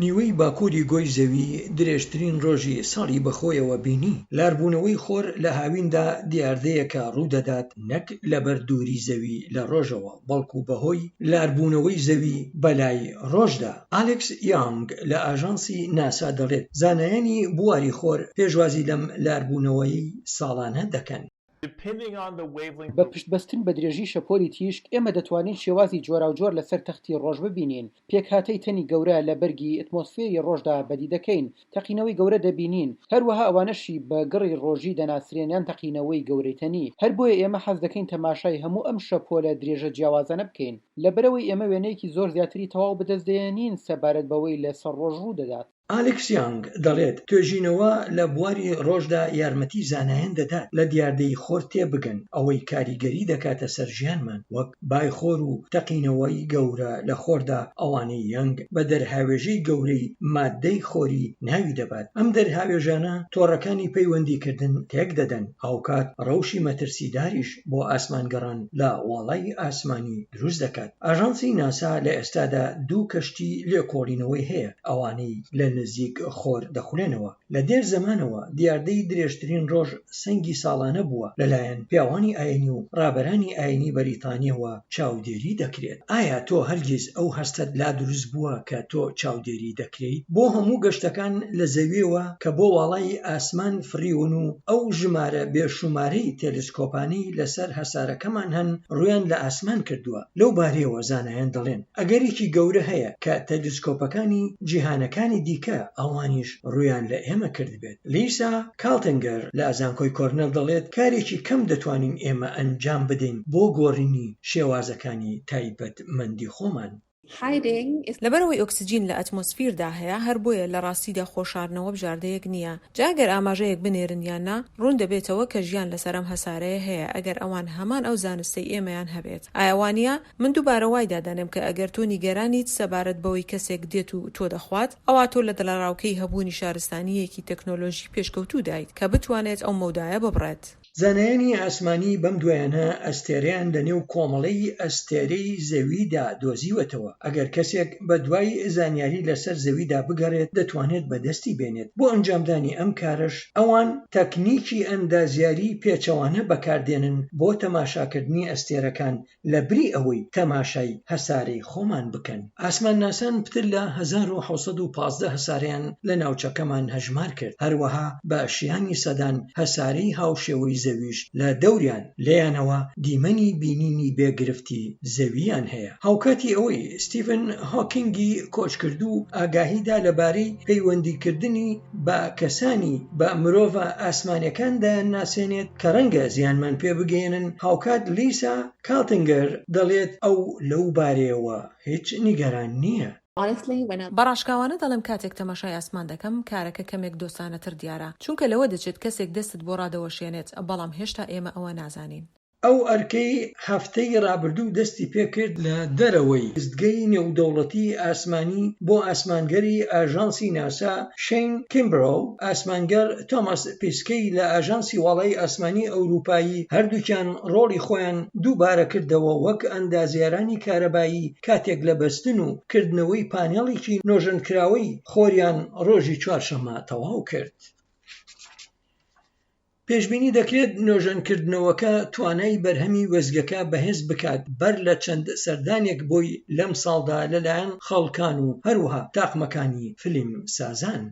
نیوەی باکووری گۆی زەوی درێژترین ڕۆژی ساڵی بەخۆیەوە بینی. لاربوونەوەی خۆر لە هاویندا دیاردەیەکە ڕوودەدات نەک لەبەر دووری زەوی لە ڕۆژەوە بەڵکو بەهۆی لاربوونەوەی زەوی بەلای ڕۆژدا. ئالێکس یانگ لە ئاژانسی ناسا دەڵێت زانایانی بواری خۆر پێشوازی لەم لاربوونەوەی ساڵانە دەکەن. بە پشتبەستن بە درێژی شەپۆلی تیشک، ئێمە دەتوانین شێوازی جۆراوجۆر لەسەر تەختی ڕۆژ ببینین. پێکهاتەی تەنی گەورە لە بەرگی ئەتمۆسفێری ڕۆژدا بەدی دەکەین، تەقینەوەی گەورە دەبینین، هەروەها ئەوانەشی بە گڕی ڕۆژی دەناسرێن یان تەقینەوەی گەورەی تەنی. هەر بۆیە ئێمە حەز دەکەین تەماشای هەموو ئەم شەپۆلە درێژە جیاوازانە بکەین. لەبەرئەوەی ئێمە وێنەیەکی زۆر زیاتری تەواو بەدەست دەیەنین سەبارەت بەوەی لەسەر ڕۆژ ڕوودەدات. ئالێکس یانگ دەڵێت، توێژینەوە لە بواری ڕۆژدا یارمەتی زانایان دەدات لە دیاردەی خۆر تێبگەن، ئەوەی کاریگەری دەکاتە سەر ژیانمان، وەک بای خۆر و تەقینەوەی گەورە لە خۆردا، ئەوانەی یانگ بە دەرهاوێژەی گەورەی ماددەی خۆری ناوی دەبات. ئەم دەرهاوێژانە تۆڕەکانی پەیوەندیکردن تێکدەدەن، هاوکات ڕەوشی مەترسیداریش بۆ ئاسمانگەڕان لە واڵای ئاسمانی دروست دەکات. ئاژانسی ناسا لە ئێستادا دوو کەشتی لێکۆڵینەوەی هەیە، ئەوانەی لە نزیک خۆر دەخولێنەوە. لە دێر زەمانەوە دیاردەی درێژترین ڕۆژ سەنگی ساڵانە بووە لەلایەن پیاوانی ئاینی و ڕابەرانی ئاینی بەریتانیەوە چاودێری دەکرێت. ئایا تۆ هەرگیز ئەو هەستەت لا دروست بووە کە تۆ چاودێری دەکرێیت؟ بۆ هەموو گەشتەکان لە زەویەوە کە بۆ واڵایی ئاسمان فڕیون و ئەو ژمارە بێ شومارەی تێلسکۆپانەی لەسەر هەسارەکەمان هەن ڕوویان لە ئاسمان کردووە، لەو بارەیەوە زانایان دەڵێن ئەگەرێکی گەورە هەیە کە تەلسکۆپەکانی جیهانەکانی دیکە ئەوانیش ڕوویان لە ئێمە کردبێت. لیسا کاڵتنگەر لە زانکۆی کۆرنێڵ دەڵێت کارێکی کەم دەتوانین ئێمە ئەنجام بدەین بۆ گۆڕینی شێوازەکانی تایبەتمەندی خۆمان. لەبەرئەوەی ئۆکسجین لە ئەتمۆسفیردا هەیە، هەر بۆیە لە ڕاستیدا خۆشاردنەوە بژاردەیەک نییە. جا ئەگەر ئاماژەیەک بنێرن یان نا، ڕوون دەبێتەوە کە ژیان لەسەر ئەم هەسارەیە هەیە ئەگەر ئەوان هەمان ئەو زانستەی ئێمەیان هەبێت. ئایا وانییە؟ من دووبارە وای دادەنێم کە ئەگەر تۆ نیگەرانیت سەبارەت بەوەی کەسێک دێت و تۆ دەخوات، ئەوا تۆ لە دڵەڕاوکێی هەبوونی شارستانییەکی تەکنۆلۆژی پێشکەوتوودایت کە بتوانێت ئەو مەودایە ببڕێت. زانایانی ئاسمانی بەم دوایانە ئەستێرەیان لەنێو کۆمەڵەی ئەستێرەی زەویدا دۆزیوەتەوە، ئەگەر کەسێک بەدوای زانیاری لەسەر زەویدا بگەڕێت دەتوانێت بەدەستی بێنێت، بۆ ئەنجامدانی ئەم کارەش ئەوان تەکنیکی ئەندازیاری پێچەوانە بەکاردێنن بۆ تەماشاکردنی ئەستێرەکان لەبری ئەوەی تەماشای هەسارەی خۆمان بکەن. ئاسمانناسان پتر لە 1715 هەسارەیان لە ناوچەکەمان هەژمار کرد، هەروەها بە شیانی سەدان هەسارەی هاوشێوەی زەویش لە دەوریان، لێیانەوە دیمەنی بینینی بێ گرفتی زەوییان هەیە. هاوکاتی ئەوەی ستیڤن هۆکینگی کۆچکردوو ئاگاهی دا لەبارەی پەیوەندیکردنی بە کەسانی بە مرۆڤە ئاسمانیەکان دەیانناسێنێت کە ڕەنگە زیانمان پێ بگەیەنن، هاوکات لیسا کاڵتنگەر دەڵێت ئەو لەو بارەیەوە هیچ نیگەران نییە. بە ڕاشکاوانە دەڵێم کاتێک تەماشای ئاسمان دەکەم کارەکە کەمێک دۆستانەتر دیارە، چونکە لەوە دەچێت کەسێک دەستت بۆ ڕادەوەشێنێت، بەڵام هێشتا ئێمە ئەوە نازانین. ئەو ئەرکەی هەفتەی ڕابردوو دەستی پێکرد لە دەرەوەی وێستگەی نێودەوڵەتی ئاسمانی بۆ ئاسمانگەری ئاژانسی ناسا شەین کیمبرۆ ئاسمانگەر تۆماس پیسکەی لە ئاژانسی واڵای ئاسمانی ئەوروپایی هەردووکیان ڕۆڵی خۆیان دووبارە کردەوە وەک ئەندازیارانی کارەبایی کاتێک لە بەستن و کردنەوەی پانێڵێکی نۆژەنکراوەی خۆریان ڕۆژی چوارشەممە تەواو کرد. پێشبینی دەکرێت نۆژەنکردنەوەکە توانای بەرهەمی وێستگەکە بەهێز بکات بەر لە چەند سەردانێک بۆی لەم ساڵدا لەلایەن خەڵکان و هەروەها تاقمەکانی فلیمسازان.